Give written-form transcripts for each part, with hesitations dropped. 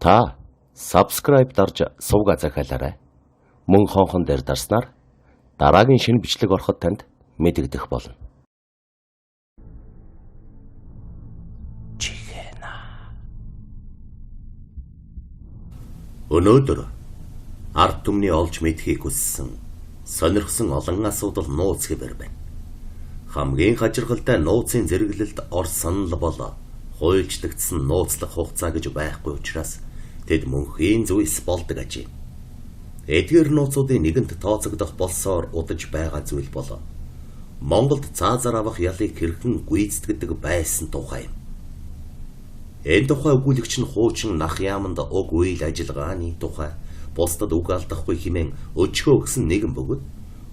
Та subscribe дарж сувга захиалаарай. Мөн хонхон дээр дарснаар дараагийн шинэ бичлэг ороход танд мэдэгдэх болно. Чихэна. Өнөөдөр ард түмний олж мэдхийг хүссэн сонирхсан олон асуудал нууц хэвээр байна. Хамгийн хажиргалтай нууцын зэрэглэлд орсон л бол хуульчлагдсан нууцлах хугацаа гэж байхгүй учраас тэд мөнхийн зүйлс болдог ажээ. Эдгээр нууцуудын нэгэнт тооцогдох болсоор удаж байгаа зүйл бол Монголд цаазаар авах ялыг хэрхэн гүйцэтгэдэг байсан тухай юм. Энэ тухай өгүүлэгч нь хуучин нах яаманд уг үйл ажиллагааны тухай бусдад үг алдахгүй хэмээн өчгөө өгсөн нэгэн бөгөөд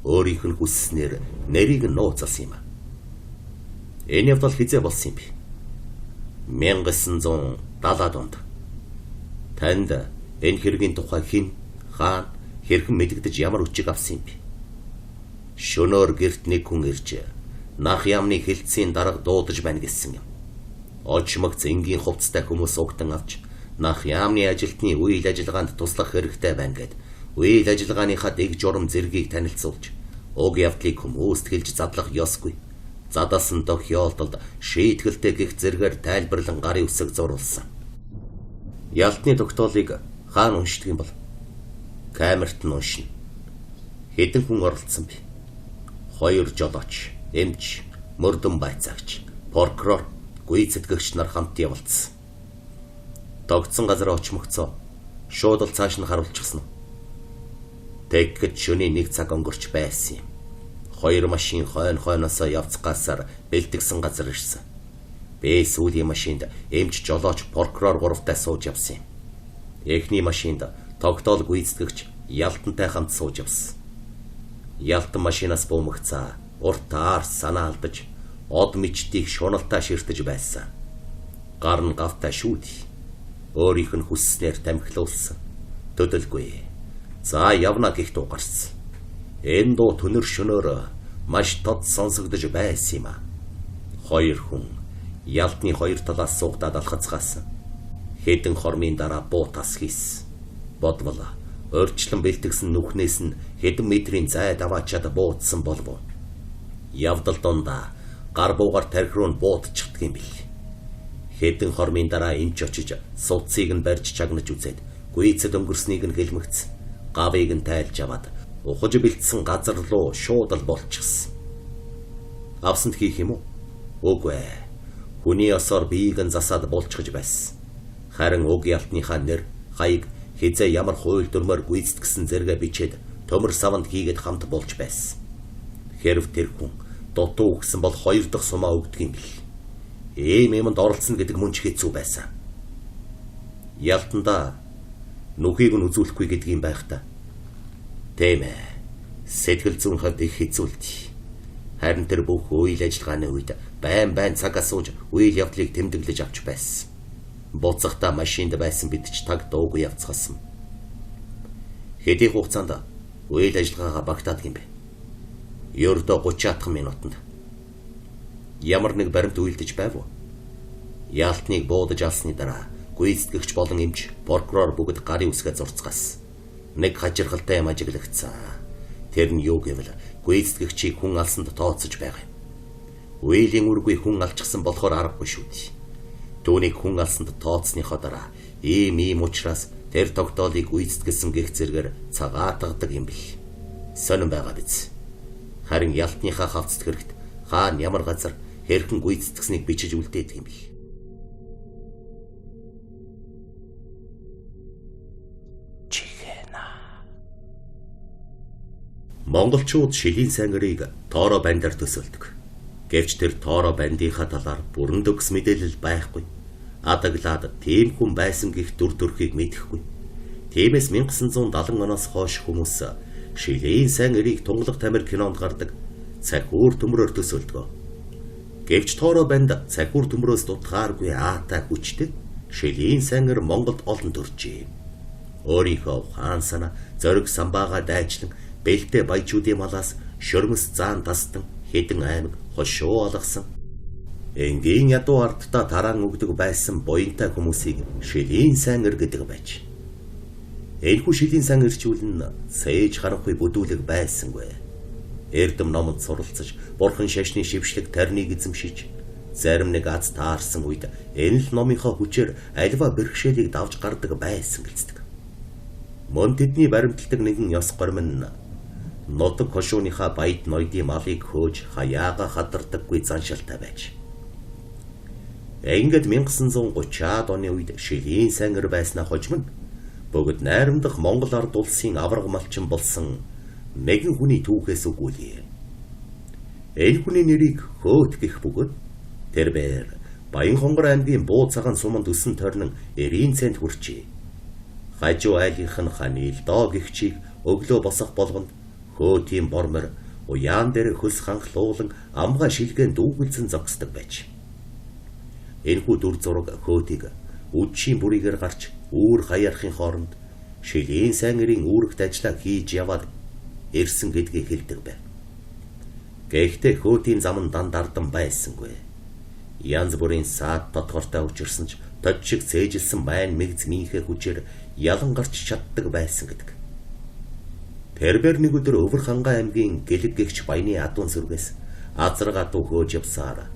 өөрийнх нь хүсснээр нэрийг нь нууцласан юм. Энэ явдал хизээ болсон юм бэ? 1970-ад онд. Танд энэ хэргийн тухай хэн, хаана, хэрхэн мэдэгдэж ямар үчиг авсан юм бэ? Шөнөөр гэрт нэг хүн ирж нах яамны хилцийн дарга дуудаж байна гэсэн юм. Очмогц энгийн хувцастай хүмүүс угтан авч нах яамны ажилтны үйл ажиллагаанд туслах хэрэгтэй байна гэд үйл ажиллагааныхаа дэг журам зэргийг танилцуулж уг явдлыг хүмүүст хэлж задлах ёсгүй. Задалсан тохиолдолд шийтгэлтэй гих зэргээр тайлбарлан гарын үсэг зурулсан. Ялтны тогтоолыг хаана уншдаг юм бол? Камерт нь уншина. Хэдэн хүн оролцсон бэ? 2 жолооч, эмч, мөрдөн байцаагч, прокурор, гүйцэтгэгч нар хамт явалцсан. Тогтсон газар очмогцоо шууд л цааш нь харуулчихсан. Тэгэхэд шөнийн 1 цаг өнгөрч байсан юм. 2 машин хойно хойноосоо явцгаасаар бэлтгэсэн газар ирсэн. Би сүүлийн машинд эмч, жолооч, прокурор гуравтай сууж явсан юм. Эхний машинд тогтоол гүйцэтгэгч Ялтантай хамт сууж явсан. Ялтан машинаас буумагцаа урт аар санаа алдаж од мичдийг шуналтай ширтэж байсан. Гар нь гавтай шүүд. Өөрийнх нь хүсснээр тамхилуулсан. Төдөлгүй. За явна гэх дуу гарсан. Энэ дуу түнэр шөнөөр маш тод сонсогдож байсан юм а. 2 хүн Ялтны 2 талаас суугдаад алхацгаасан. Хэдэн хормын дараа буу тас хийсэн. Бодвол урьдчилан бэлтгэсэн нүхнээс нь хэдэн метрийн зайд аваачаад буудсан болов. Явдал дундаа гар буугаар тархи руу нь буудчихдаг юм бил. Хэдэн хормын дараа эмч очиж сууцыг нь барьж чагнаж үзээд гүйцэд өнгөрснийг нь хэлмэгц. Гавыг нь тайлж аваад ухаж бэлдсэн газар руу шууд л болчихсон. Авсанд хийх юм уу? Үгүй ээ. Хүний ёсоор биеийг нь засаад болчихж байсан. Харин уг ялтныхаа нэр, хаяг, хизээ ямар хууль дүрмээр гүйцэтгсэн зэрэгэ бичээд төмөр саванд хийгээд хамт болж байсан. Хэрв тэр хүн дутуу өгсөн бол 2 дахь сумаа өгдөг юм бил. Ийм юмд оролцсон гэдэг мөн ч хэцүү байсан. Ялтандаа нүхийг нь үзүүлэхгүй гэдэг юм байх та. Тийм ээ. Сэтгэл зүйн хувьд их хэцүү л дээ. Харин тэр бүх үйл ажиллагааны үед байн байн цаг асууж үйл явдлыг тэмдэглэж авч байсан. Буцахдаа машинд байсан бид ч таг дуугүй явцгаасан. Хэдий хугацаанд үйл ажиллагаагаа багтаадаг юм бэ? Ердөө 30 минутанд. Ямар нэг баримт үйлдэж байв уу? Ялтныг буудаж алсны дараа гүйцэтгэгч болон эмч, прокурор бүгд гарын үсгээ зурцгаасан. Нэг хажиргалтай юм ажиглагдсан. Тэр нь юу гэвэл гүйцэтгэгчийг хүн алсанд тооцож байгаа юм. Үеийн үргүй хүн алчихсан болохоор аргагүй шүү дээ. Түүнийг хүн алсанд тооцсныхоо дараа ийм учраас тэр тогтоолыг гүйцэтгэлсэн гэх зэргээр цагаатгадаг юм бил. Сонин байгаа биз. Харин Ялтныхаа хавцад хэрэгт хаана ямар газар хэрхэн гүйцэтгснийг бичиж үлдээдэг юм бил. Чихэна. Монголчууд шилийн сайн эрийг тоороо бандаар төсөөлдөг. Гэвч тэр тоороо бандынхаа талаар бүрэн дүгс мэдээлэл байхгүй. Адаглаад тийм хүн байсан гих дүр төрхийг мэдэхгүй. Тиймээс 1970 оноос хойш хүмүүс шилийн сайн эрийг тунгалаг тамир кинонд гардаг цахиур төмрөөр төсөөлдөг. Гэвч тоороо банд цахиур төмрөөс дутгааргүй аатай хүчтэй шилийн сайн эр Монголд олон төржээ. Өөрийнхөө ухаан санаа, зориг самбаагаа дайчлан бэлтэ баячуудын малаас шөрмөс заан тастан хэдэн аймаг хошуу алгасан. Энгийн ядуу ардтаа тараан өгдөг байсан буянтай хүмүүсийг шилийн сайн эр гэдэг байж. Энэхүү шилийн сайн эрчүүл нь сэж харанхуй бүдүүлэг байсангүй. Эрдэм номонд суралцаж, бурхан шашны шившлэг тарныг эзэмшиж, зарим нэг аз таарсан үед энэ л номынхоо хүчээр альва бэрхшээлийг давж гардаг байсан гэлцдэг. Мөн тэдний баримталдаг нэгэн ёс горим нь нутаг хошууныхаа баяд ноёдын малыг хөөж хаяага хадардаггүй заншилтай байж. Ингээд 1930-аад оны үед шилийн сайн эр байснаа хожим нь бөгөөд найрамдах Монгол ард улсын аварга малчин болсон нэгэн хүний түүхээс өгүүлье. Энэ хүний нэрийг Хөөт гэх бөгөөд тэрбээр Баянхонгор аймгийн Буу цагаан суманд өсөн тойрнон 90 цент хүрчээ. Хажуу айлынх нь Ханилдоо гихчийг өглөө босох болгонд Хөөтийн бормор уяан дээр хөлс ханхлуулан амгаа шилгэн дүүгэлзэн зогсдог байж. Энэхүү дүр зураг Хөөтийг үдшийн бүрийгээр гарч үүр хаярхын хооронд шилийн сайн эрийн үүрэгт ажлаа хийж яваад ирсэн гэдгийг хэлдэг байв. Гэхдээ Хөөтийн зам нь данд ардан байсангүй. Янз бүрийн саад тодгортой учирсан ч тод шиг цээжилсэн майн мэгз мийнхээ хүчээр ялан гарч чаддаг байсан гэдэг. Тэрбэр нэг өдөр Өвөр хангай аймгийн Гэлэг гэгч баяны адуун сүргээс азарга адуу хөөж явсаар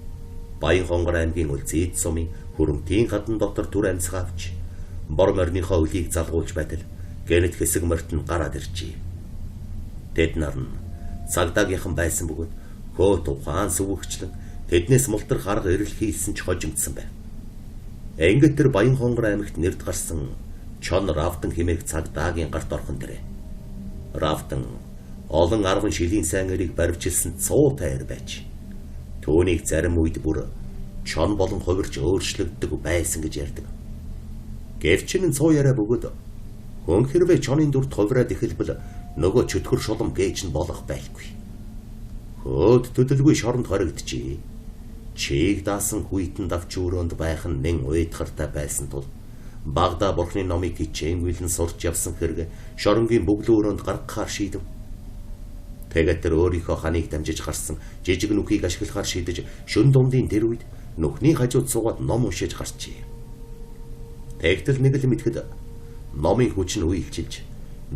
Баянхонгор аймгийн Үлзийд сумын хөрөмтийн хадан дотор түр амьсгаа авч бор морьныхоо өлийг залгуулж байтал гэнэт хэсэг морьт нь гараад иржээ. Тэд нар нь цагдаагийнхан байсан бөгөөд Хөөт ухаан сүвэгчлэн тэднээс мултрах арга эрэл хийсэн ч хожимдсан байв. Ингээд тэр Баянхонгор аймагт нэрд гарсан Чон Равдан хэмээх цагдаагийн гарт орхон дээрээ. Равдан олон арван шилийн сайн эрийг баривчилсан 100 тайр байж. Түүнийг зарим үед бүр чон болон хувирч өөрчлөгддөг байсан гэж ярьдаг. Гэвч нь цуу яриа бөгөөд хүн хэрвээ чонын дүрт хувираад эхэлбэл нөгөө чөтгөр шулам гээч нь болох байлгүй. Хөөд төдөлгүй шоронд хоригджээ. Чийг даасан хүйтэн давч өрөөнд байх нь нэн уйдгартай байсан тул багада бурхны номыг хичээнгүйлэн сурч явсан хэрэг шоронгийн бөглөө өрөөнд гаргахаар шийдэв. Тэгээд тэр өөрийнхөө ханыг дамжиж гарсан жижиг нүхийг ашиглахаар шийдэж шөн дундын тэр үед нүхний хажууд суугаад ном уншиж гарчээ. Тэгтэл нэг л мэдэхэд номын хүч нь үеилчилж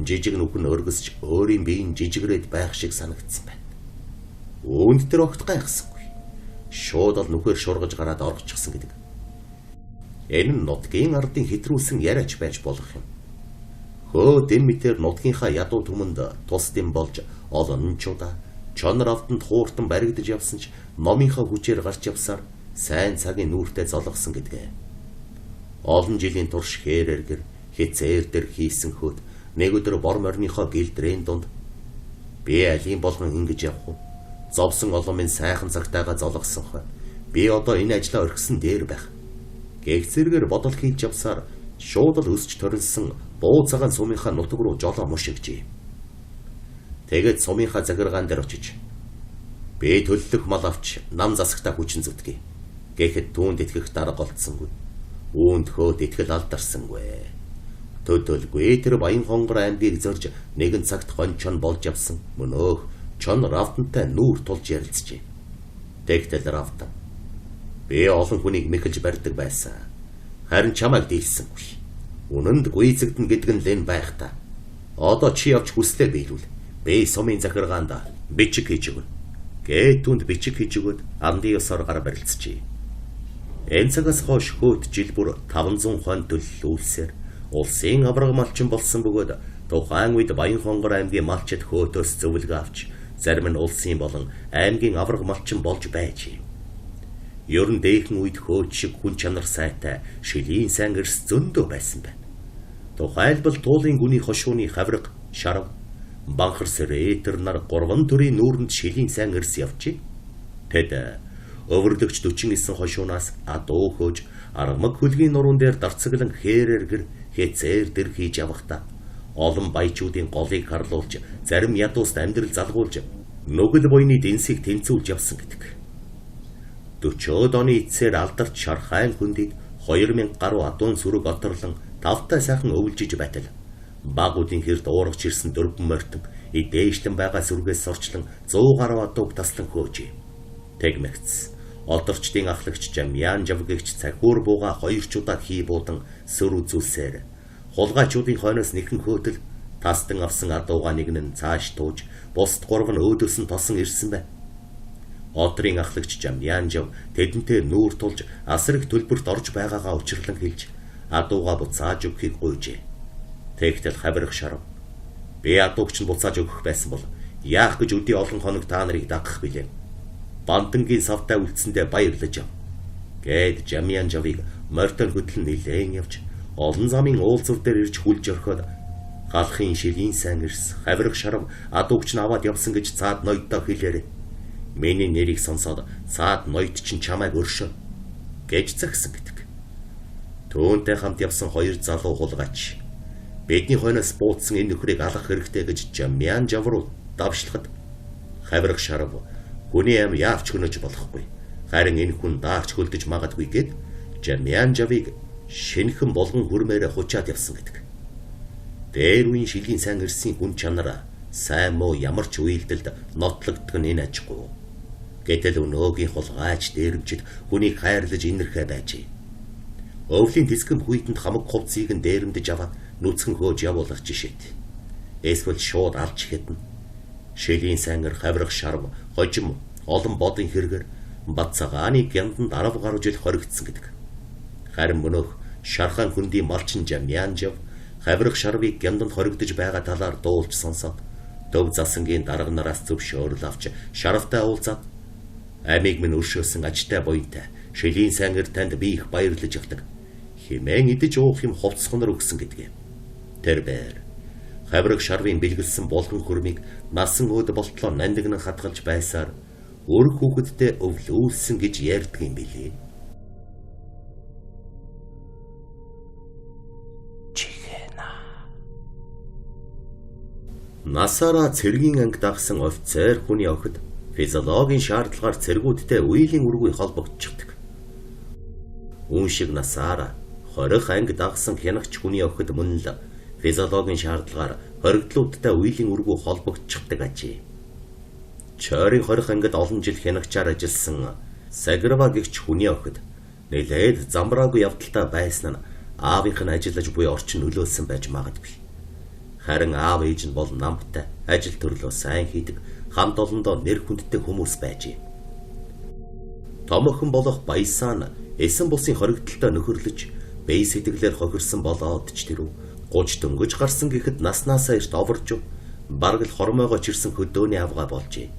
жижиг нүх нь өргөсч өөрийн биеийн жижигрээд байх шиг санагдсан байна. Үүнд тэр огт гайхсангүй. Шууд л нүхээр шургаж гараад оргочихсон гэдэг. Энэ нь нутгийн ардын хэтрүүлсэн яриач байж болох юм. Хөө дэм мэтэр нутгийнхаа ядуу түмэнд тус дэм болж олон чудаа чонор автанд хууртан баригдаж явсан ч номынхаа хүчээр гарч явсаар сайн цагийн нүүртээ золгосон гэдгээ. Олон жилийн турш хээр эргэр хязээр дээр хийсэн хөөд нэг өдөр бор морьныхоо гэлдрэн дунд би алийн болгон ингэж явах уу? Зовсон олон минь сайхан цагтайгаа золгосон хой. Би одоо энэ ажлаа орхисон дээр байх. Гэх зэрэгээр бодол хийж явсаар шууд л өсч торилсан буу цагаан сумынхаа нутаг руу жолоо мушигжээ. Тэгээд сумынхаа захиргаан дээр очиж би төллөх мал авч нам засагтаа хүчин зүтгэе. Гэхэд түүнд итгэх дарга олдсонгүй. Үүнд хөөд итгэл алдарсангүй. Төдөлгүй тэр Баянхонгор аймгийг зорж нэгэн цагт хончон болж явсан мөнөөх чон Равдантай нүүр тулж ярилцжээ. Тэгтэл Равдан би олон хүнийг мэхэлж барьдаг байсан. Харин чамайг дийлсэнгүй. Үнэнд гүйцэгдэн гэдэг нь лэн байх та. Одоо чи явж хүслээ биелүүл. Би сумын захиргаанд бичиг хийж өгнө. Гээд түнд бичиг хийж өгөөд амдын ёсоор гар барилцжээ. Энэ цагаас хойш хөөт жил бүр 500 хон төллүүлсээр улсын авраг малчин болсон бөгөөд тухайн үед Баянхонгор аймгийн малчид хөөтөөс зөвлөгөө авч зарим нь улсын болон аймгийн авраг малчин болж байжээ. Ер нь дээхэн үед хөөт шиг хүн чанар сайтай шилийн сайн эрс зөндөө байсан байна. Тухайлбал туулын гүний хошууны хавраг, шарав, банхар сэрэтер нар гурван төрийн нүүрэнд шилийн сайн эрс явжээ. Тэд өвөрлөгч 49 хошуунаас адуу хөөж аргамаг хөлгийн нуруунд дээр дарцаглан хээрэр гэр хязээр дэр хийж явахдаа олон баячуудын голыг харлуулж зарим ядууст амьдрал залгуулж нүгэл буйны дэнсийг тэнцвүүлж явсан гэдэг. 40-од оны эцсээр алдарт шархайн хөндийг 2000 гаруй адуун сүрэг оторлон тавтай сайхан өвлжиж байтал багуудын хэрд уургаж ирсэн дөрвөн морьтон дээшлэн байгаа сүргээс сорчлон 100 гаруй адууг таслан хөөжээ. Тэгмэгц Одорчдын ахлагч Жамьян Жавгэгч цахиур бууга 2 ч удаа хий буудан сөр үзүүлсээр хулгайчуудын хойноос нэгэн хөөтөл тастан авсан адууга нэг нь цааш тууж бусд 3 нь өөдөөс нь тосон ирсэн байна. Одрын ахлагч Жамьян Жав тэдэнтэй нүүр тулж асар их төлбөрт орж байгаагаа учирлан хэлж адууга буцааж өгөхийг гуйжээ. Тэгтэл хавирах шарав. Би адуугч нь буцааж өгөх байсан бол яах гэж өдий олон хоног та нарыг дагах билээ. Бандангийн савтай үлдсэндээ баярлаж яв. Гээд Жамьян Жавыг морьтой хөдлөн нилээн явж олон замын уулзвар дээр ирж хүлж орхиод галахын шилийн сайн эрс хавирах шарав адуугч нь аваад явсан гэж цаад ноёдтой хэлээрэй. Миний нэрийг сонсоод цаад ноёд чинь чамайг өршөө гэж загсан гэдэг. Түүнтэй хамт явсан 2 залуу хулгайч бидний хойноос бууцсан энэ нөхрийг алах хэрэгтэй гэж Жамьян Жав руу давшлахад хавирах шарав хүний ам яавч хөнөөж болохгүй. Харин энэ хүн даагч хөлдөж магадгүй гэд Жамьян Жавыг шинэхэн болгон хүрмээрээ хучаад явсан гэдэг. Дээр үеийн шилгийн сайн ирсэн хүн чанар сайн муу ямар ч үйлдэлд нотлогддог нь энэ ажихгүй. Гэтэл өнөөгийн хулгайч дээрэмчид хүнийг хайрлаж инэрхэ байжээ. Өвлийн тэсгэм хүйтэнд хамаг хувцсыг нь дээрэмдэж аваад нүцгэн хөөж явуулах жишээт. Эсвэл шууд алж хэднэ. Шилийн сангар хавирах шарв, хожим, олон бодын хэрэгээр Бацагааны гямданд 10 гаруй жил хоригдсон гэдэг. Харин мөнөөх шархан хөндийн малчин Жамьян Жав хавирах шарвыг гямданд хоригдож байгаа талаар дуулж сонсоод төв засангийн дарга нараас зөвшөөрөл авч шарвтай уулзаад амийг минь өршөөсөн ажтай буянтай шилийн сангар танд би их баярлаж явдаг. Химэн идэж уух юм хувцас хонор өгсөн гэдгээ. Тэр бээр хавирах шарвын бэлгэлсэн булган хөрмийг насан өөд болтлоо нандинан хадгалж байсаар өр хүүхэдтэй өвлүүлсэн гэж ярьдаг юм билээ. Чихэнэ. Насаараа цэргийн анги дагсан офицер хүний охид физиологийн шаардлагаар цэргүүдтэй үеийн үргүй холбогдчихдаг. Үүн шиг насаараа 20 анги дагсан хянагч хүний охид мөн л физиологийн шаардлагаар хоригдлуудтай үеийн үргүй холбогдчихдаг ажээ. Чойрын 20 ангид олон жил хянагчаар ажилласан Саграва гэгч хүний охид нэлээд замбраагүй явдалтай байсан нь аавынх нь ажиллаж буй орчин нөлөөлсөн байж магадгүй. Харин аав ээж нь бол намтай ажил төрлөө сайн хийдэг хамт олондоо нэр хүндтэй хүмүүс байжээ. Томоохон болох Баясан эсэн бусын хоригдолтой нөхөрлөж бие сэтгэлээр хохирсон болоод ч тэрв 30 дөнгөж гарсан гэхэд наснаасаа эрт оварж бараг л хормойгоо чирсэн хөдөөний авгаа болжээ.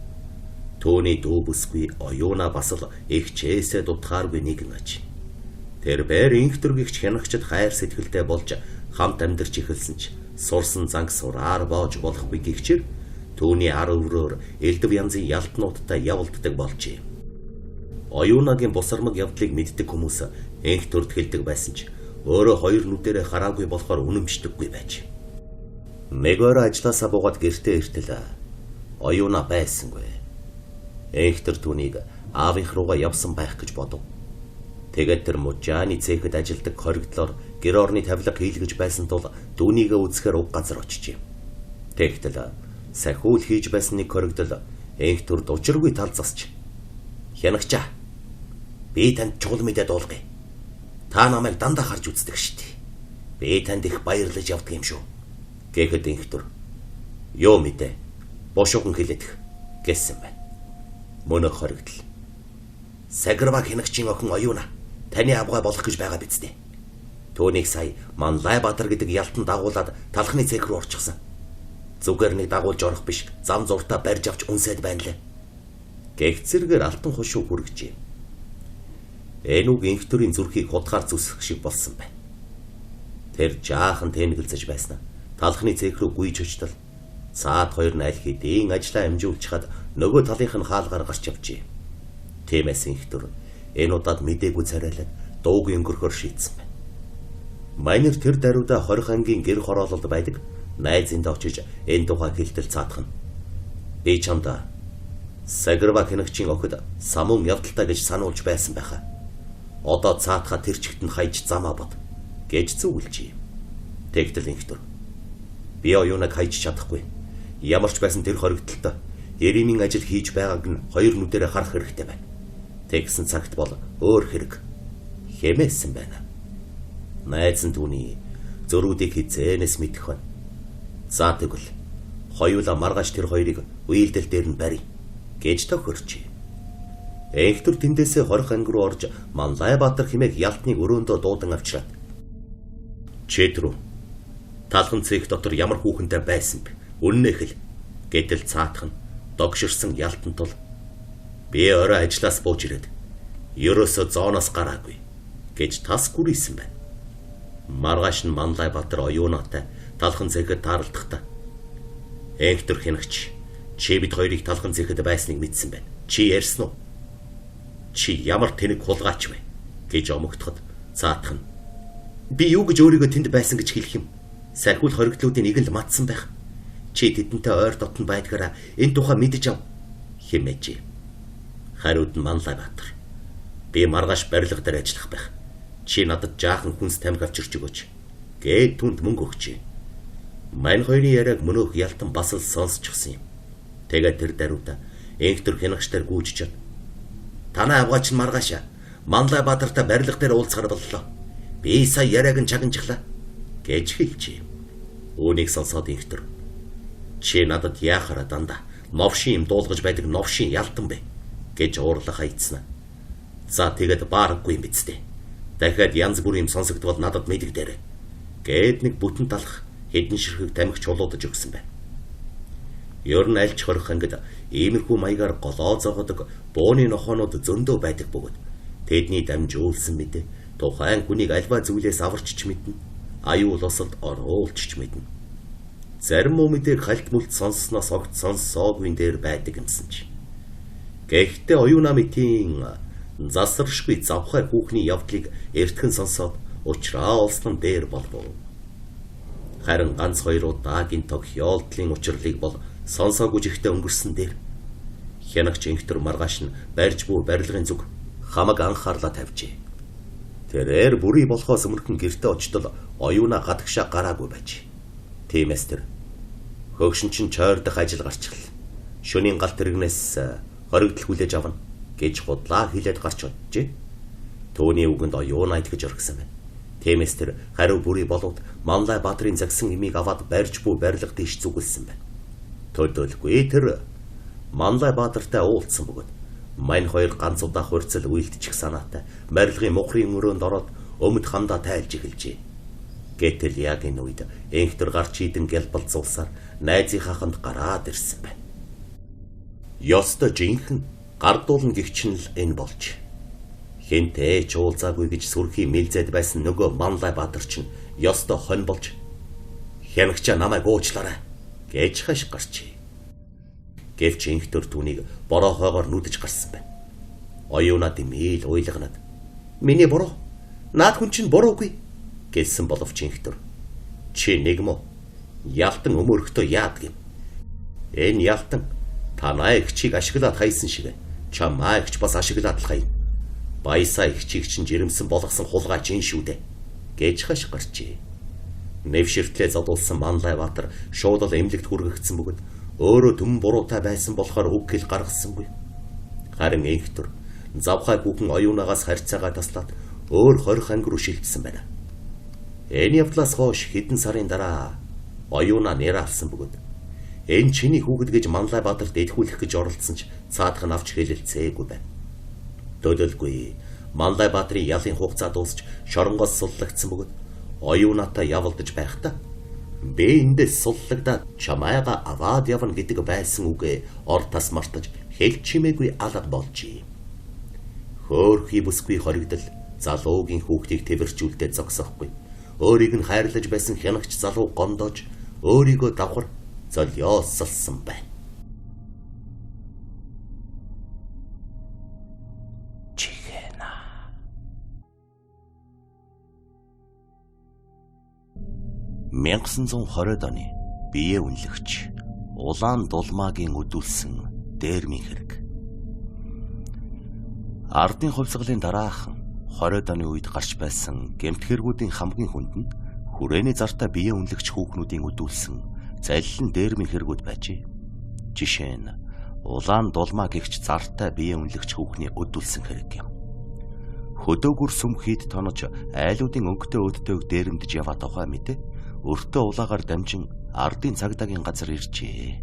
Төөний дүү бүсгүй оюуна бас л эгчээсээ дутхааргүй нэгэн аж. Тэр бээр инх төргийгч хянагчид хайр сэтгэлтэй болж хамт амьдарч эхэлсэн ч сурсан занг сураар боож болохгүй гэгчээр түүний ар өврөөр элдв янзын ялтнуудтай явуулддаг болжээ. Оюунагийн бусармаг явдлыг мэддэг хүмүүс энх төрд хэлдэг байсан ч өөрөө хоёр нүдэрээ хараагүй болохоор үнэмшдэггүй байж. Нэг орой ажлаасаа буугаад гэртээ иртэл оюуна байсангүй. Энх төр түүнийг аавынх руугаа явсан байх гэж бодов. Тэгээд тэр мужааны цехэд ажилдаг хоригдлоор гэр орны тавилга хийлгэж байсан тул түүнийгээ үзэхээр уг газар очижээ. Тэгтэл сахиул хийж байсан нэг хоригдол энх төрд учиргүй тал засч "Хянагчаа, би танд чухал мэдээ дуулгая. Та намайг дандаа харж үздэг шүү дээ. Би танд их баярлаж явдаг юм шүү." Гэхэд энх төр "Юу мэдээ? Бошуухан хэлээдэх" гэсэн байна. Мөнөх хоригдол "Саграва хянагчийн охин оюуна таны авгай болох гэж байгаа биз дээ. Түүнийг сая Манлай Баатар гэдэг ялтан дагуулад талхны цех рүү орчихсон. Зүгээр нэг дагуулж орох биш, зам зуртаа барьж авч үнсээд байна лээ." Гэх зэргээр алтан хошуу хүргэжээ. Энэ үг энх төрийн зүрхийг худгаар зүсэх шиг болсон байна. Тэр жаахан тэнэгэлзэж байсан. Талхны цех рүү гүйж очтол цаад хоёр нь аль хэдийн ажлаа амжуулчихад нөгөө талынх нь хаалгаар гарч явжээ. Тиймээс энх төр энэ удаад мдээгүй царайлаад дууг өнгөрөхөөр шийдсэн байна. Майнер тэр даруйда 20 ангийн гэр хороололд байдаг найзынд очиж энэ тухай хэлтэл цаадах нь "Би чамд Саграва хянагчийн охид самуун явдалтай гэж сануулж байсан байхаа. Одоо цаадхаа тэр чигт нь хайж замаа бод" гэж зөвлөжээ. Тэгтэл энх төр "Би оюунаг хайж чадахгүй. Ямар ч байсан тэр хоригдолтой Еремийн ажил хийж байгааг нь хоёр нүдэрээ харах хэрэгтэй байна. Тэгсэн цагт бол өөр хэрэг хэмээсэн байна. Найз нь түүний зөрүүдийг хизээнээс мэдэх байна. За тэгвэл хоёулаа маргааш тэр хоёрыг уйлдэл дээр нь барь гэж тохирчээ. Энхтэр тэндээсээ 20 анги руу орж Манлай Баатар хэмээх ялтныг өрөөндөө дуудан авчираад "Чэтрүү талхан цэх дотор ямар хүүхэнтэй байсан бэ? Үннээ хэл" гэтэл цаатах нь догширсан ялтан тул "Би орой ажлаас бууж ирээд ерөөсөө зооноос гараагүй" гэж тас гүрийсэн байна. Маргааш нь Манлай Баатар оюунаатай талхан цэхэд тааралдахдаа "Энхтэр хянагч, чи бид хоёрыг талхан цэхэд байсныг мэдсэн байна. Чи ярьсан уу? Чи ямар тэнэг хулгайч вэ?" гэж омогдоход цаатах нь "Би юу гэж өөрийгөө тэнд байсан гэж хэлэх юм? Сахиул хоригдлуудын нэг нь л мадсан байх. Чи тэдэнтэй ойр дотн байдгаараа энэ тухай мэдэж ав" хэмээжээ. Хариуд нь Манлай Баатар "Би маргааш барилга дээр ажиллах байх. Чи надад жаахан хүнс тамхи авчирч өгөөч" гээд түнд мөнгө өгчээ. Мань хоёрын яриаг мөнөөх ялтан бас л сонсчихсан юм. Тэгээд тэр даруйда Энхтэр хянагчдаар гүйж чад "Танай авгаач нь маргааш Манлай Баатартай барилга дээр уулзахар боллоо. Би сая яриаг нь чагнажглаа" гэж хэлжээ. Үүнийг сонсоод Энхтэр "Чи надад яахаараа дандаа новшин юм дуулгаж байдаг новшин ялтан бэ" гэж уурлах хайцсан. "За тэгээд баарахгүй юм биз дээ. Дахиад янз бүрийн юм сонсогдвол надад мэдэгдээрэй" гээд нэг бүтэн талах хэдэн ширхэг тамхи чулуудаж өгсөн байна. Ер нь альч 20 ангид иймэрхүү маягаар голоо зогодог бууны нохоонууд зөндөө байдаг бөгөөд тэдний дамжуулсан мэдээ тухайн хүнийг альва зүйлээс аварч ч мэднэ, аюул осолд оруулж ч мэднэ. Зарим муу мэдээг хальт мүлт сонссноос огт сонссоогүй дээр байдаг юмсан чи. Гэхдээ оюуна мэтийн засаршгүй завхай хүүхний явдлыг эртхэн сонсоод учраа олсон дээр болов. Харин ганц хоёр удаагийн тохиолдлын учирлыг бол сонсоогүй жигтэй өнгөрсөн дээр хянагч Энхтэр маргааш нь барьж буй барилгын зүг хамаг анхаарлаа тавьжээ. Тэрээр бүрий болохоос өмнөхөн гэртээ очтол оюуна гадагшаа гараагүй байж. Тиймээс тэр хөгшин чинь чойрдох ажил гарчхал. Шөнийн галт тэрэгнээс хоригдол хүлээж авна гэж худлаа хилээд гарч оджээ. Төөний үгэнд оюуна итгэж орхисон байна. Тиймээс тэр хариу бүрий боловд Манлай Баатрын загсан имийг аваад барьж буй барилга тийш зүгэлсэн байна. Төдөлгүй тэр Манлай Баатартай уулзсан бөгөөд мань хоёр ганц удаа хурцл уйлдчих санаатай барилгын мухрын өрөөнд ороод өмд хамдаа тайлж эхэлжээ. Гэтэл яг энэ үед Энхтэр гарч идэн гялбалзуулсаар найзынхаа ханд гараад ирсэн байна. Ёстой жинхэнэ гардуулна гихч нь л энэ болж. Хинтээ ч уулзаагүй гэж сүрхий мэлзээд байсан нөгөө Манлай Баатар чинь ёстой хонь болж "Хянагчаа намайг уучлаарай" гэж хаш гарчээ. Гэвч Энхтэр түүнийг бороо хойгоор нүдэж гарсан байна. Оюуна дэмийл уйлганаад "Миний буруу. Наад хүн чинь буруугүй" гэсэн боловч Энхтэр "Чи нэг мө ялтан өмөрхтөө яадаг юм. Энэ ялтан танай эгчийг ашиглаад хайсан шиг чамаа эгч бас ашиглаад л хайна. Баясаа эгчийг чинь жирэмсэн болгосон хулгайч ин шүү дээ" гэж хаш гарчээ. Нэвширтлээ зодуулсан Манлай Баатар шууд л эмнэлэгт хүргэгдсэн бөгөөд өөрөө түмэн буруутай байсан болохоор үг хэл гаргасангүй. Харин Энхтэр завхай хүүхэн оюунаагаас харьцаагаа таслаад өөр 20 анги руу шилжсэн байна. Энэ явдлаас хойш хэдэн сарын дараа оюунаа нэрээ авсан бөгөөд энэ чиний хүүхэд гэж Манлай Баатарт дэдхүүлэх гэж оролдсон ч цаадах нь авч хэлэлцээгүй байна. Төлөлгүй Манлай Баатрын ялын хугацаа дуусч шоронгоос суллагдсан бөгөөд оюунаатай явалдаж байхдаа "Би эндээс суллагдаад чамайга аваад явна" гэдэг байсан үгээ ор тас мартаж хэл чимээгүй алга болжээ. Хөөхий бүсгүй хоригдол залуугийн хүүхдийг тэвэрчүүлдэ зогсохгүй. Өөрийг нь хайрлаж байсан хянагч залуу гондоож өөрийгөө давхар золиослсон байна. Чихэна. 1920-ад оны бие үнэлэгч Улаан Дулмаагийн өдүүлсэн дээрмийн хэрэг. Ардын хувьсгалын дараахан 20-ад оны үед гарч байсан гэмт хэрэгүүдийн хамгийн хүнд нь хүрээний зартай бие үнэлэгч хүүхнүүдийн өдүүлсэн заллин дээрмийн хэрэгүүд байжээ. Жишээ нь Улаан дулмаа гэгч зартай бие үнэлэгч хүүхний өдүүлсэн хэрэг юм. Хөдөөгүр сүм хийд тонож айлуудын өнгөтэй өддөг дээрэмдэж яваа тухай мэдээ өртөө улаагаар дамжин ардын цагдаагийн газар иржээ.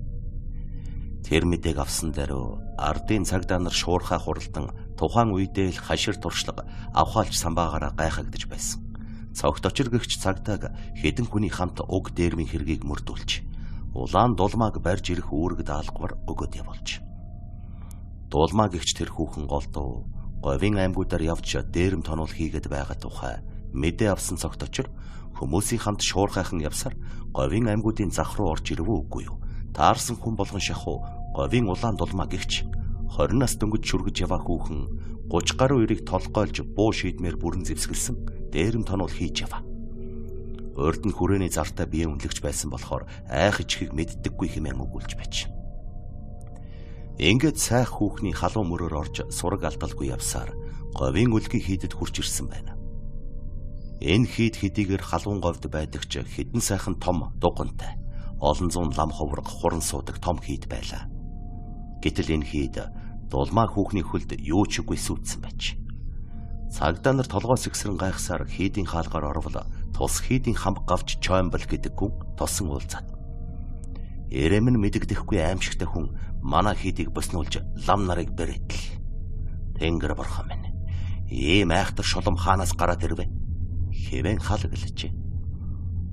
Тэр мэдээг авсан даруй ардын цагдаа нар шуурхай хуралдан тухайн үедээ л хашир туршлага авхаалж самбаагаараа гайхагдаж байсан. Цогт очир гэгч цагдааг хэдэн хүний хамт уг дээрмийн хэргийг мөрдүүлж улаан дулмааг барьж ирэх үүрэг даалгавар өгөөд явуулж. Дулмаа гэгч тэр хүүхэн голдуу говийн аймагуудаар явж дээрэм тонол хийгээд байгаа тухай мэдээ авсан цогт очир хүмүүсийн хамт шуурхайхан явсаар говийн аймагуудын зах руу орж ирв үгүй юу? Таарсан хүн болгон шахуу говийн улаан дулмаа гэгч 20 нас дөнгөж шүргэж яваа хүүхэн 30 гаруй эрийг толгойлж буу шийдмээр бүрэн зэвсгэлсэн дээрэм тонол хийж яваа. Урд нь хүрээний зартай бие үнэлэгч байсан болохоор айх ичхийг мэддэггүй хэмээн өгүүлж байж. Ингээд сайх хүүхний халуун мөрөөр орж сураг алдалгүй явсаар говийн үлгийн хийдэд хүрч ирсэн байна. Энэ хийд хэдийгээр халуун говьд байдаг ч хэдэн сайхан том дугантай олон зуун лам ховрог хуран суудаг том хийд байлаа. Гэтэл энэ хийд дулмаа хүүхний хөлд юу ч үгүй сүйдсэн байж. Цагдаа нар толгоос ихсрэн гайхсаар хийдийн хаалгаар орвол тус хийдийн хамг гавж чоймбол гэдэг хүн тосон уулзаад. Эрэм нь мэдэгдэхгүй аимшигтай хүн манай хийдийг боснуулж лам нарыг баритл. Тэнгэр бурхан минь. Ийм айхтар шулам хаанаас гараад ирвэ? Хэвэн халаглажээ.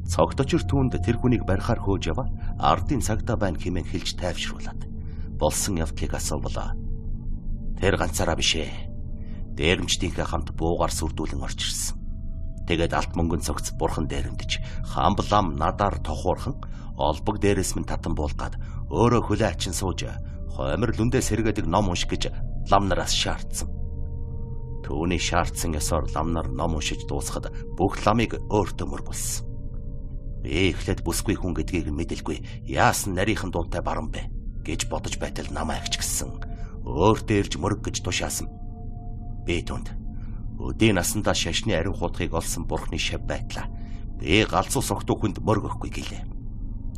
Цогт очир түүнд тэр хүнийг барихаар хөөж яваа ардын цагдаа байна хэмээн хэлж тайвшруулад болсон явдлыг асуувлаа. Тэр ганцаараа биш ээ. Дээрэмчдийнхээ хамт буугаар сүрдүүлэн орж ирсэн. Тэгээд алт мөнгөн цогц бурхан дээрэмдэж хамблам надаар тохуурхан олбог дээрээс минь татан буулгаад өөрөө хөлөө ачин сууж хоймор лүндээ сэргээдэг ном унш гэж лам нараас шаардсан. Түүний шаардсан ёсоор лам нар ном уншиж дуусахад бүх ламыг өөртөө мөргүүлсэн. Би эхлээд бүсгүй хүн гэдгийг мэдэлгүй яасан нарийнхан дуунтай баран бэ гэж бодож байтал намайг ч гэсэн өөртөө ирж мөрөг гэж тушаасан. Би түнд өдийн насандаа шашны ариун хуудахыг олсон бурхны шав байтлаа. Би галзуу согтуу хүнд мөргөхгүй гэлээ.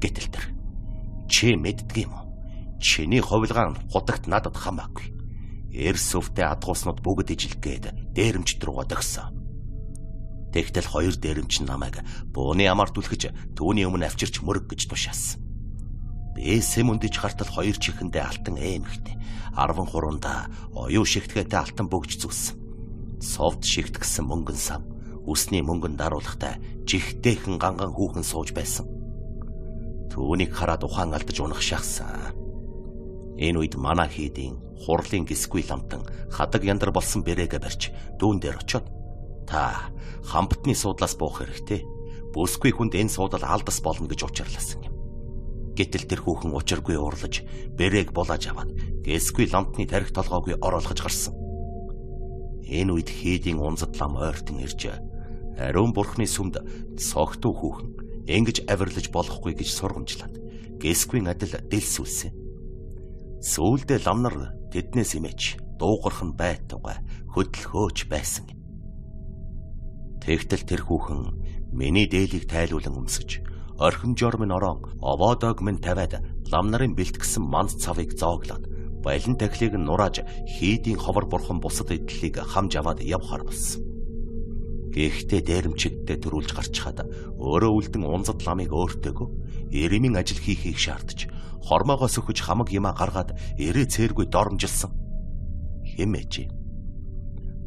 Гэтэл тэр чи мэддэг юм уу? Чиний хувилгаан худагт надад хамаагүй. Эрс өвтэй адгууснууд бүгд ижилх гээд дээрэмчд рүүгээ дөгсөн. Тэгтэл хоёр дээрэмч намайг бууны амар түлхэж түүний өмнө авчирч мөрөг гэж тушаасан. Би сэм өндөж хартал хоёр чихэндээ алтан эмхтэй 13-ндаа оюу шигтгээтэй алтан бөгж зүсэн. Совд шигтгэсэн мөнгөн сам үсний мөнгөн даруулахтай жихтэйхэн ганган хүүхэн сууж байсан. Түүнийг хараад ухаан алдаж унах шахсан. Энэ үед манай хийдийн хурлын гисгүй ламтан хадаг яндар болсон бэрээгээ барьж дүүн дээр очиод та хамбатны суудлаас буух хэрэгтэй. Бүсгүй хүнд энэ суудал алдас болно гэж учирласан юм. Гэтэл тэр хүүхэн учиргүй уурлаж бэрээг булааж аваад гисгүй ламтны тарих толгойг ороолгож гарсан. Энэ үед хийдийн унзад лам ойртон ирж ариун бурхны сүмд согтуу хүүхэн ингэж авирлаж болохгүй гэж сургамжлаад гисгүй адил дэлсүүлсэн. Сүүлдээ лам нар тэднээс имэж дуугарх нь байтугай хөдөлхөөч байсан. Тэгтэл тэр хүүхэн миний дээлийг тайлуулан өмсөж орхимжоор минь орон овоодог минь тавиад лам нарын бэлтгэсэн манд цавыг зооглоод балин тахлыг нь нурааж хийдийн ховор бурхан бусад эдлийг хамж аваад явхаар болсон. Гэхдээ дээрэмчидтэй төрүүлж гарчхаад өөрөө үлдэн унзад ламыг өөртөөгөө эрэмийн ажил хийхийг шаардж хормоогоо сөхөж хамаг юмаа гаргаад эрээ цээргүй доромжилсан. Хэмээжээ.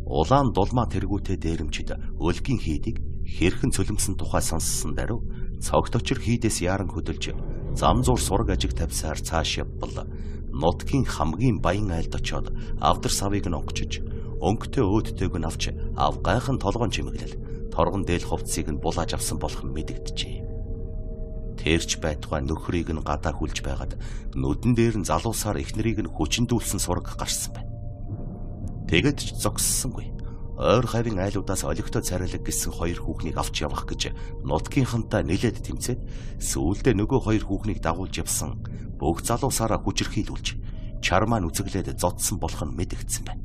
Улаан дулмаа тэргүүтээ дээрэмчид өлгийн хийдийг хэрхэн цөлмсөн тухай сонссон даруй цогт очир хийдээс яаран хөдөлж зам зуур сураг ажиг тавьсаар цааш явбал нутгийн хамгийн баян айлд очиод авдар савыг нь онгочж өнгөтэй өөдтэйг нь авч авгайхан толгоон чимэглэл торгон дээл хувцсыг нь булааж авсан болох нь мэдэгджээ. Тэрч байтугай нөхрийг нь гадаа хүлж байгаад нүдэн дээр нь залуусаар эхнэрийг нь хүчиндүүлсэн сураг гарсан байна. Тэгэд ч зогссонгүй. Ойр хавийн айлуудаас олигтой царайлаг гэсэн хоёр хүүхнийг авч явах гэж нутгийнхантай нилээд тэмцээд сүүлдээ нөгөө хоёр хүүхнийг дагуулж явсан бүх залуусаараа хүчирхийлүүлж чармаа нүцэглээд зодсон болох нь мэдэгдсэн байна.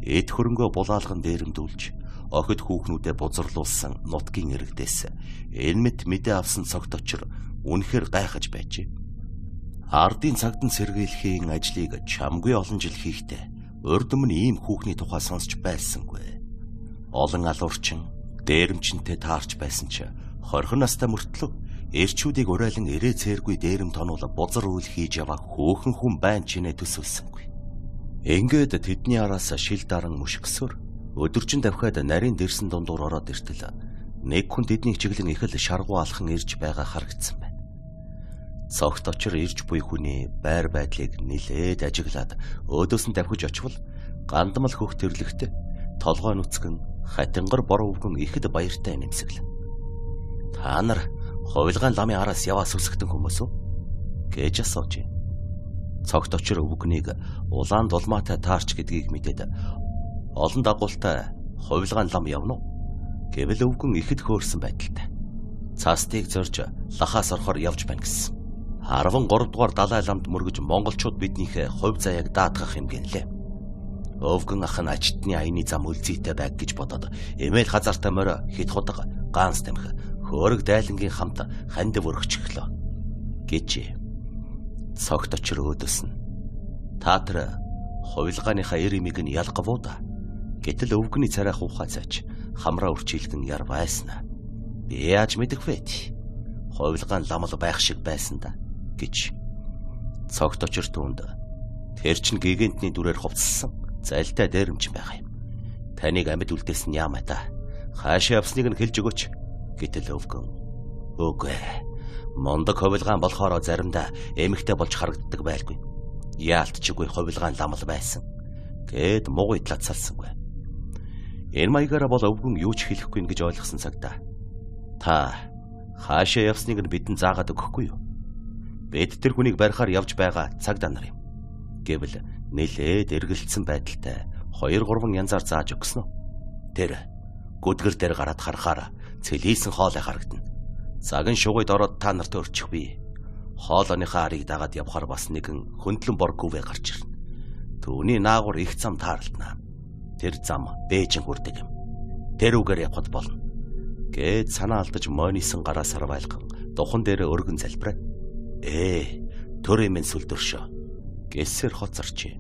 Эд хөрөнгөө булаалган дээрэмдүүлж охид хүүхнүүдэд бузарлуулсан нутгийн иргэдээс энэ мэт мэдээ авсан цогт очир үнэхээр гайхаж байжээ. Ардын цагдан сэргийлэхийн ажлыг чамгүй олон жил хийхдээ урд өмнө ийм хүүхний тухай сонсч байсангүй. Олон алуурчин дээрэмчинтэй таарч байсан ч 20 настай мөртлөө эрчүүдийг урайлан эрээ цээргүй дээрэм тонуул бузар үйл хийж яваа хөөхөн хүн байна чинээ төсөөлсөнгүй. Ингээд тэдний араас шил даран мөшгсөөр өдөржин давхиад нарийн дэрсэн дундуур ороод иртэл нэг хүн тэднийг чиглэн их л шаргуу алхан ирж байгаа харагдсан байна. Цогт очир ирж буй хүний байр байдлыг нилээд ажиглаад өөдөөс нь давхиж очивол гандмал хөх тэрлэгт толгой нүцгэн хатингар бор өвгөн ихэд баяртай нэмсэглэн. Та нар хувилгаан ламын араас яваа сүсгтэн хүмүүс үү гэж асууж. Цогт очир өвгөнийг улаан дулмаатай таарч гэдгийг мэдээд олон дагуултай хувилгаан лам явна уу гэвэл өвгөн ихэд хөөрсөн байдалтай. Цаастыг зорж лахаас орохоор явж байна гэсэн. 13 дугаар Далай ламд мөргөж монголчууд биднийхээ хувь заяаг даатгах юм гинлээ. Өвгөн ах нь ажилтны аяны зам үлзийтэй байг гэж бодоод эмээл хазаартай морь хит худаг гаанс тамхи хөөрөг дайлангийн хамт хандив өргөчглөө гэж цогт очир өөдөөс нь. Та тэр хувилгааныхаа эр имийг нь ялгавуу да. Гэтэл өвгөний царай хуухай цайч хамраа үрчилгэн яр байсан. Би яаж мэдэх вэ? Хувилгаан ламал байх шиг байсан да гэж цогт очир түүнд тэр чин гигантны дүрээр хувцалсан залтай дээрэмч байгаа юм. Таныг амьд үлдээсэн яамаа та. Хаашаа явсныг нь хэлж өгөөч. Гэтэл өвгөн үгүй. Мундаг хувилгаан болохоор заримдаа эмэгтэй болж харагддаг байлгүй. Яалтчгүй хувилгаан ламал байсан гэд муугай талаацалсангүй. Энэ маягаараа бол өвгөн юу ч хэлэхгүй гэж ойлгосон цагта та хаашаа явсныг нь бидэнд заагаад өгөхгүй юу? Бид тэр хүнийг барихаар явж байгаа цагдаа нар юм. Гэвэл нилээд эргэлдсэн байдалтай 2 3 янзаар зааж өгсөн үү? Тэр гүдгэр дээр гараад харахаар цэлийсэн хоолой харагдана. Загин шугууд ороод та нарт өрчих бий. Хоолойныхаа арыг дагаад явхаар бас нэгэн хөндлөн бор гүвэ гарч ирнэ. Түүний наагур их зам тааралдана. Тэр зам Бээжин хүрдэг юм. Тэр үгээр явхад болно. Гээд санаа алдаж мойнисон гараа сарвайлган духан дээр өргөн залбираа. Төр эмэн сүлдөршөө. Гэсээр хоцорчээ.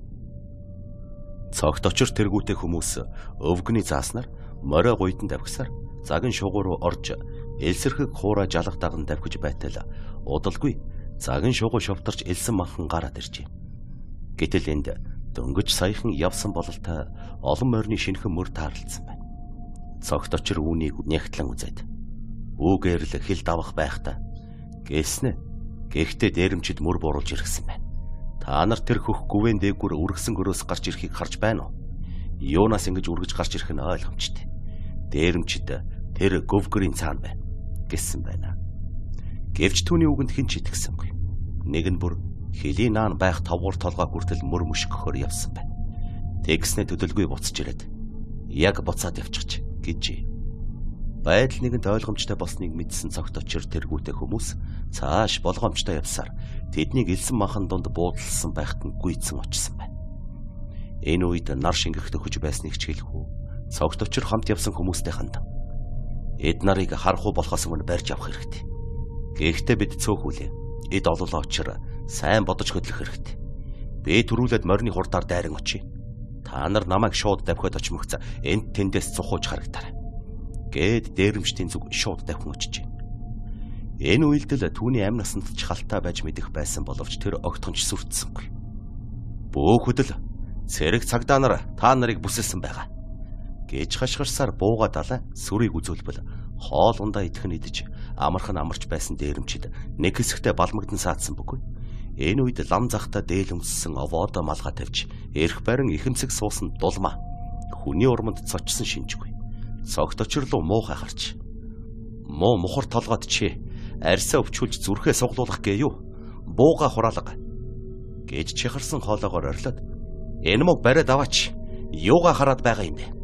Цогт очир тэргүүтэй хүмүүс өвгөний зааснаар морой гуйдан давхисаар загин шугуу руу орж элсэрхэг хуурай жалга даган давхиж байтал удалгүй загин шугуу шовтарч элсэн манхан гараад иржээ. Гэтэл энд дөнгөж саяхан явсан бололтой олон морины шинэхэн мөр таарлцсан байна. Цогт очир үүнийг нягтлан үзээд үүгээр л хил давах байх та гэснэ. Гэхдээ дээрэмчид мөр бууруулж иргсэн байна. Та нар тэр хөх гүвэн дээгүүр үргэсэн гөрөөс гарч ирэхийг харж байна уу? Юунаас ингэж үргэж гарч ирэх нь ойлгомжтой. Дээрэмчид тэр гөвгөрийн цаана байна гэсэн байна. Гэвч түүний үгэнд хэн ч итгэсэнгүй. Нэг нь бүр хөлийн наан байх тавгуур толгой хүртэл мөр мөшгөхөөр явсан байна. Тэгснэ төдөлгүй буцаж ирээд яг буцаад явчихж гэжээ. Байдал нэгэнд ойлгомжтой болсныг мэдсэн цогт очир тэргүүтэй хүмүүс цааш болгоомжтой явсаар тэднийг элсэн махан дунд буудалсан байхад нь гүйцэн очсон байна. Энэ үед нар шингэх төхөж байсныг ч хэлэхүү. Цогт очир хамт явсан хүмүүстэй хандан. Эд нарыг харах уу болохоос өмнө барьж авах хэрэгтэй. Гэхдээ бид цөөхүүлээ. Эд ололоо очир сайн бодож хөдлөх хэрэгтэй. Би түрүүлээд морины хурдаар дайран очие. Та нар намайг шууд давхиад очмогц энд тэндээс цухууж харагдаарай. Гээд дээрэмчдийн зүг шууд давхин очижээ. Энэ үйлдэл түүний амь насанд ч халтаа байж мэдэх байсан боловч тэр огтхонч сүрдсэнгүй. Бөөхөдөл цэрэг цагдаа нар та нарыг бүсэлсэн байгаа гэж хашгирсаар бууга далай сүрийг үзүүлбэл хоол ундаа идэх нь идэж амархан амарч байсан дээрэмчид нэг хэсэгтээ балмагдан саадсан бүгүй. Энэ үед лам захта дээл өмссөн овоодо малгай тавьж эрх барин ихэмсэг суусан дулмаа хүний урманд цочсон шинжгүй. Цогт очирлуу муухай харч. Муу мухар толгойд чи арьсаа өвчүүлж зүрхээ суглуулах гээ юу? Бууга хураалга гэж чихарсан хоолоогоор орлоод энэ мөг бариад аваач. Юугаа хараад байгаа юм бэ?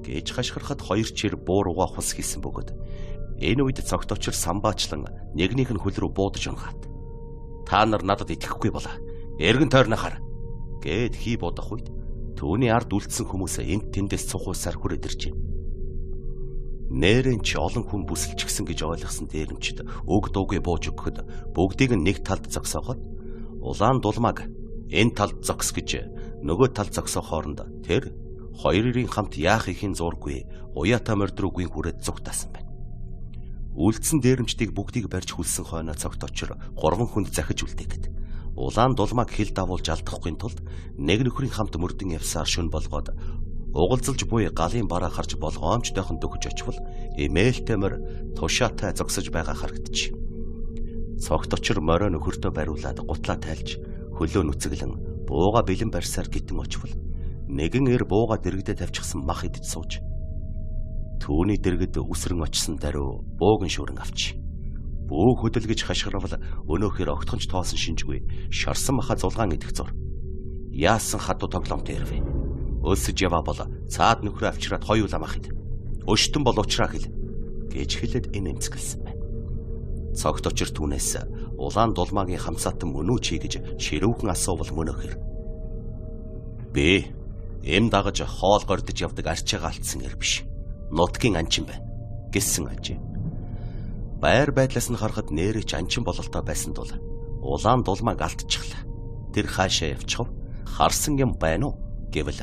Гэж хашгирахад хоёр чир буурууга хус хийсэн бөгөөд энэ үед цогт очир самбаачлан нэгнийх нь хөл рүү буудаж унгаад. Та нар надад итгэхгүй болоо. Эргэн тойрноо хар гэд хий бодох үед түүний ард үлдсэн хүмүүс энд тэндээс цухуйсаар хүрээд иржээ. Нээрэн ч олон хүн бүсэлчихсэн гэж ойлгосон дээрэмчид өг дуугүй бууж өгөхөд бүгдийг нь нэг талд зогсоогоод Улаан дулмааг энэ талд зогс гэж нөгөө талд зогсоо хооронд тэр хоёр эрийн хамт яах ихийн зургүй уяатай морд руу гүйн хүрээд зүгтаасан байна. Үлдсэн дээрэмчдийг бүгдийг барьж хүлсэн хойноо цогт очир 3 хүнд захиж үлдээгэд. Улаан дулмааг хил давуулж алдахгүй тулд нэг нөхрийн хамт мөрдөн явсаар шүн болгоод угалзалж буй галын бараа харж болгоомжтойхон дөхөж очвол эмээлтэй морь тушаатай зогсож байгаа харагдчих. Цогт очир морио нөхөртөө бариулаад гутлаа тайлж хөлөө нүцгэлэн бууга бэлэн барьсаар гитэн очвол нэгэн эр бууга дэрэгдээ тавьчихсан мах идэж сууж түүний дэргэд үсрэн очсон даруй бууган шүүрэн авч. Бүү хөдөлгөж хашгирвал өнөөхөр огтхонч тоосон шинжгүй шарсан маха зулгаан идэх зур. Яасан хадуу тоглоомтой ирвэ. Өлсөж яваа бол цаад нөхрөө авчираад хоёулаа мах ид. Өштөн бол уучраа хэл гэж хэлээд энэ эмцгэлсэн байна. Цогт очир түүнээс улаан дулмаагийн хамсаатан мөн үү чи гэж ширүүхэн асуувал мөнөөхөр. Би эм дагаж хоол гордож явдаг арчиага алдсан эр биш. Нутгийн анчин байна гэсэн ажээ. Байр байдлаас нь харахад нээрээ ч анчин бололтой байсан тул улаан дулмааг алдчихлаа. Тэр хаашаа явчихв? Харсан юм байна уу гэвэл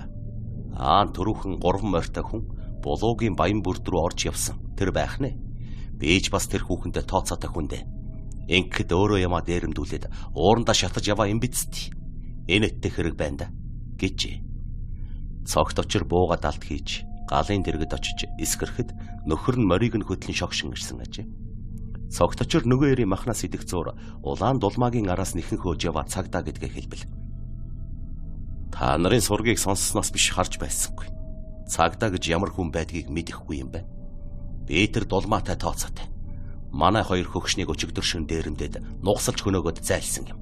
аан түрүүхэн 3 морьтой хүн булуугийн баян бүрд рүү орж явсан. Тэр байх нэ. Би ч бас тэр хүүхэндээ тооцоотой хүндээ. Ингэхэд өөрөө ямаа дээрэмдүүлээд уурандаа шатаж яваа юм биз дээ. Энэ эттэй хэрэг байна да гэжээ. Цогт очир бууга далд хийж галын дэргэд очиж эсгэрхэд нөхөр нь морийг нь хөтлөн шогшин ирсэн ажээ. Цогт очир нөгөө эрийн махнаас идэх зур улаан дулмаагийн араас нэхэн хөөж яваа цагдаа гэдгээ хэлбэл. Та нарын сургийг сонссоноос биш харж байсангүй. Цагдаа гэж ямар хүн байдгийг мэдэхгүй юм байна. Би тэр дулмаатай тооцоотой. Манай хоёр хөгшнийг өчигдөр шөн дээрэмдээд нугасалж хөнөөгөөд зайлсан юм.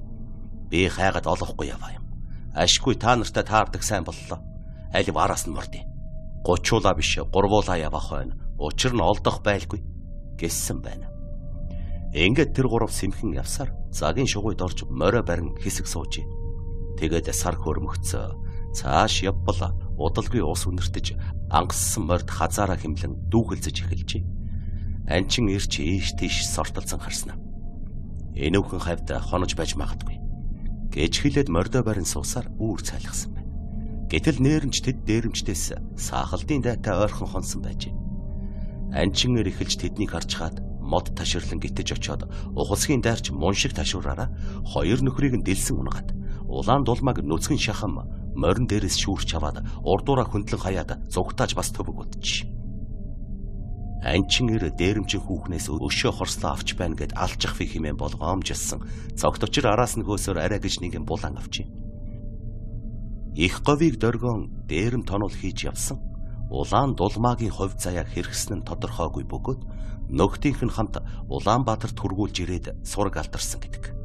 Би хайгаад олохгүй яваа юм. Ашгүй та нартай таардаг сайн боллоо. Аль вараас нь мордъё. 30-уулаа биш 3-уулаа явах хойно. Учир нь олдох байлгүй гэсэн байна. Ингээд тэр гурав сэмхэн явсаар загийн шугуйд орж морио барин хэсэг суужээ. Тэгээд сар хөрмөгцөө цааш явбал удалгүй ус үнэртэж ангассан морд хазаараа химлэн дүүхэлзэж эхэлжээ. Анчин ирч ийш тийш сортолцон харсна. Энүүхэн хавьд хонож байж магадгүй гэж хэлээд мордо барин суусаар үүр цайлгсан байна. Гэтэл нээрэмч тэд дээрэмчдээс саахалдын дайтай ойрхон хонсон байжээ. Анчин эр эхэлж тэднийг харж хаад мод таширлан гитэж очоод ухалсгийн дайрч мун шиг ташуураараа хоёр нөхрийг нь дэлсэн унгаад улаан дулмааг нүцгэн шахам морин дээрээс шүүрч аваад урдуураа хөндлөн хаяад зугтааж бас төвөг удчих. Анчин эр дээрэмчин хүүхнээс өшөө хорслоо авч байна гэд алчих фи хэмээн болгоомжилсан. Цогт очир араас нь хөөсөөр арай гэж нэгэн булан авчээ. Их говийг дөргөн дээрэм тонол хийж явсан. Улаан дулмаагийн хувь заяа хэрэгсэн нь тодорхойгүй бөгөөд нөхдийнх нь хамт Улаанбаатарт хүргүүлж ирээд сураг алдарсан гэдэг.